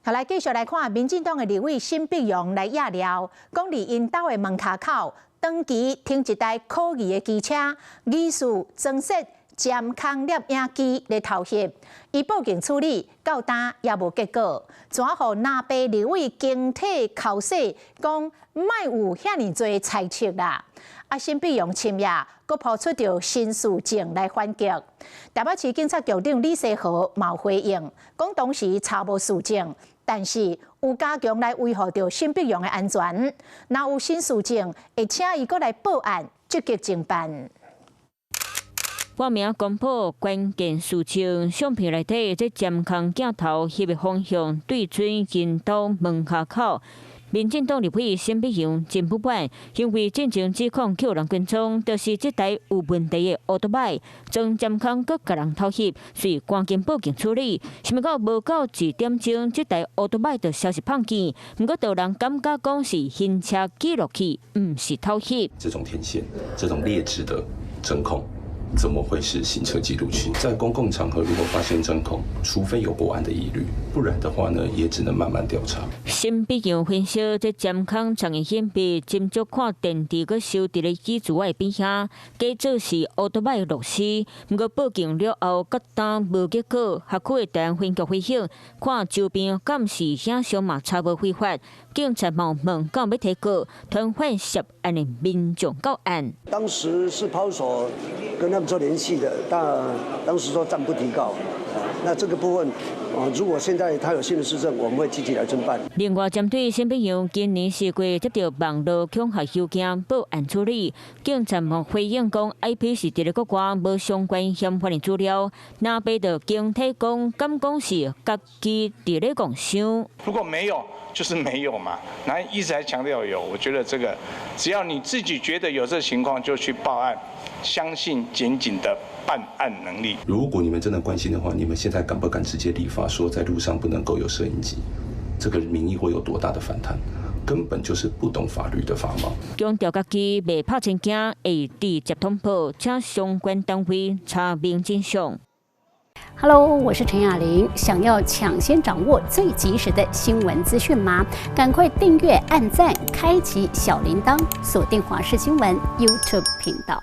好，來繼續來看民進黨的立委沈伯洋來掖料，講佇𪜶兜的門跤口長期停一台可疑的機車，疑似裝設監控攝影機來偷翕，伊報警處理到今也無結果，怎予藍白立委驚體口說講莫有遐爾濟猜測啦。啊，沈伯洋深夜閣拋出著新事證來反擊。台北市警察局長李世和嘛有回應，講當時查無事證，但是有加強來維護著沈伯洋的安全。若有新事證，會請伊閣來報案，積極偵辦。掛名公布關鍵事證，相片內底這監控鏡頭翕的方向對準𪜶兜門跤口。民進黨立委沈伯洋真不滿，因為進前指控予人跟蹤，就是這台有問題的歐多擺，裝監控閣共人偷翕，所以趕緊報警處理。想欲到無夠一點鐘，這台歐多擺就消失不見。毋過，予人感覺講是行車記錄器，毋是偷翕。這種天線，這種劣質的針孔，怎麼會是行車記錄器？在公共場合如果發現針孔，除非有國安的疑慮，不然的話呢，也只能慢慢調查。沈伯洋分析，這監控長的顯示，斟酌看電池閣收佇咧椅子的邊遐，假做是歐多擺螺絲。毋過報警了後，到今無結果。轄區的大安分局回應，看周邊監視影像嘛查無違法，警察嘛問敢欲提告，傳喚涉案的民眾到案。當時是派出所跟他們做聯繫的，但當時說暫不提告。那這個部分，如果現在他有新的事證，我們會積極來偵辦。另外，針對沈伯洋今年4月接到網路恐嚇郵件報案處理，警察嘛回應講，IP 是佇咧國外無相關嫌犯的資料，那邊就警體講，敢講是家己佇咧共想。如果沒有，就是沒有嘛。那一直在強調有，我覺得這個只要你自己覺得有這情況，就去報案，相信檢警的辦案能力。如果你們真的關心的話，你們現在敢不敢直接立法說在路上不能夠有攝影機？這個民意會有多大的反彈？根本就是不懂法律的法盲。強調家己袂拍真驚，會直接通報，請相關單位查明真相。 Hello，我是陳雅玲。想要搶先掌握最及時的新聞資訊嗎？趕快訂閱、按讚、開啟小鈴鐺，鎖定華視新聞 YouTube 頻道。